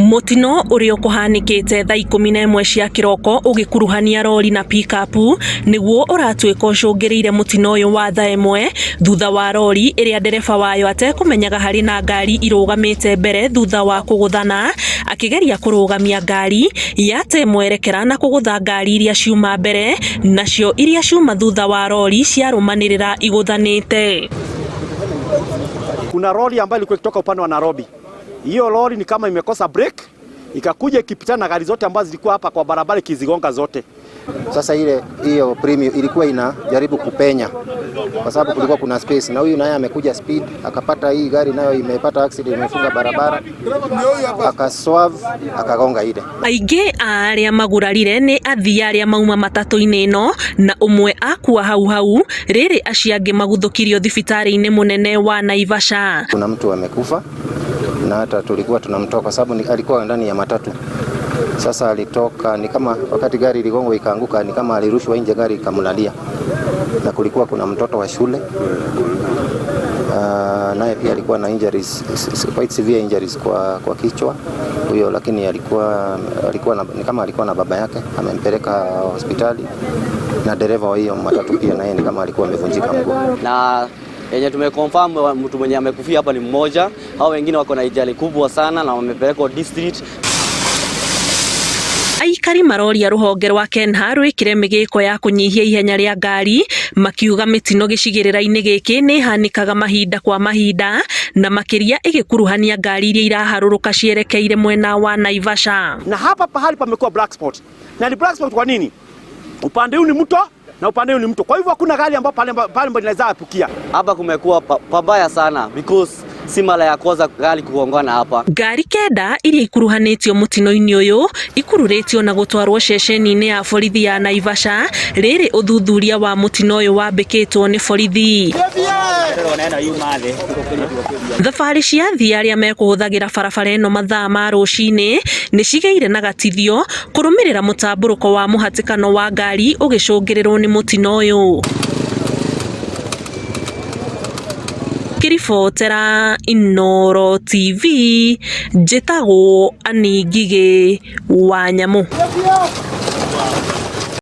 Mũtino ũrĩa ũkũhanĩkĩte thaa 11 cia kĩroko ũgĩkuruhania rori na pikapu nĩguo ũratuĩka ũcũngĩrĩire mũtino ũyũ wa thaa 1 thutha wa rori ĩrĩa ndereba wayo atekũmenyaga harĩ na ngari irũgamĩte mbere thutha wa kũgũthana akĩgeria kũrũgamia ngari yate mwerekera na kũgũtha ngari iria ciuma mbere nacio iria ciuma thutha wa rori ciarũmanĩrĩra igũthanĩte. Kuna lori ambayo ilikuwa ikitoka upande wa Nairobi. Hiyo lori ni kama imekosa brake, ikakuja ikipitana na gari zote ambazo zilikuwa hapa kwa barabara ikizigonga zote. Sasa ile hiyo premium ilikuwa inajaribu kupenya kwa sababu kulikuwa kuna space, na huyu naye amekuja speed akapata hii gari nayo imepata accident, imefunga barabara, akaswerve akagonga ile. Aingĩ a arĩa magurarire nĩ athii arĩa mauma matatũ-inĩ ĩno na ũmwe akua hau hau rĩrĩ acio angĩ maguthũkirio thibitarĩ-inĩ mũnene wa Naivasha. Kuna mtu amekufa na hata tulikuwa tunamtoa kwa sababu alikuwa ndani ya matatu. Sasa alitoka ni kama wakati gari iligongwa ikaanguka, ni kama alirushwa nje, gari ikamlalia, na kulikuwa kuna mtoto wa shule naye pia alikuwa na injuries, quite severe injuries kwa kichwa huyo, lakini alikuwa na, ni kama alikuwa na baba yake amempeleka hospitali, na dereva wa hiyo matatu pia naye ni kama alikuwa amevunjika mguu. Na yenye tumeconfirm mtu mwenye amekufia hapa ni mmoja, hao wengine wako na ajali kubwa sana na wamepelekwa district. Aikari maroria rũhonge rwa KENHA rwĩkĩre mĩgĩko ya kũnyihia ihenya rĩa ngari makiuga mĩtino gĩcigĩrĩra-inĩ gĩkĩ nĩ ĩhanĩkaga mahinda kwa mahinda na makĩria ĩgĩkuruhania ngari iria iraharũrũka cierekeire mwena wa Naivasha. Na hapa pahali pamekuwa black spot. Na ni black spot kwa nini? Upande huu ni mto na upande huu ni mto. Kwa hivyo hakuna gari ambapo pale pale inaweza epukia. Hapa kumekuwa pabaya sana because si mara ya kwanza gari kugongana hapa. Ngari 9 iria ikuruhanĩtio mũtino-inĩ ũyũ ikururĩtio na gũtwarwo ceceni-inĩ ya borithi ya Naivasha rĩrĩ ũthuthuria wa mũtino ũyũ wambĩkĩtwo nĩ borithi. Thabarĩ cia athii arĩa mekũhũthagĩra barabara ĩno mathaa ma rũcinĩ nĩ cigĩire na gatithio kũrũmĩrĩra mũtambũrũko wa mũhatĩkano wa ngari ũgĩcũngĩrĩrwo nĩ mũtino ũyũ. Ngĩribotera Inooro TV njĩtagwo Annie Ngigĩ wa Nyamũ.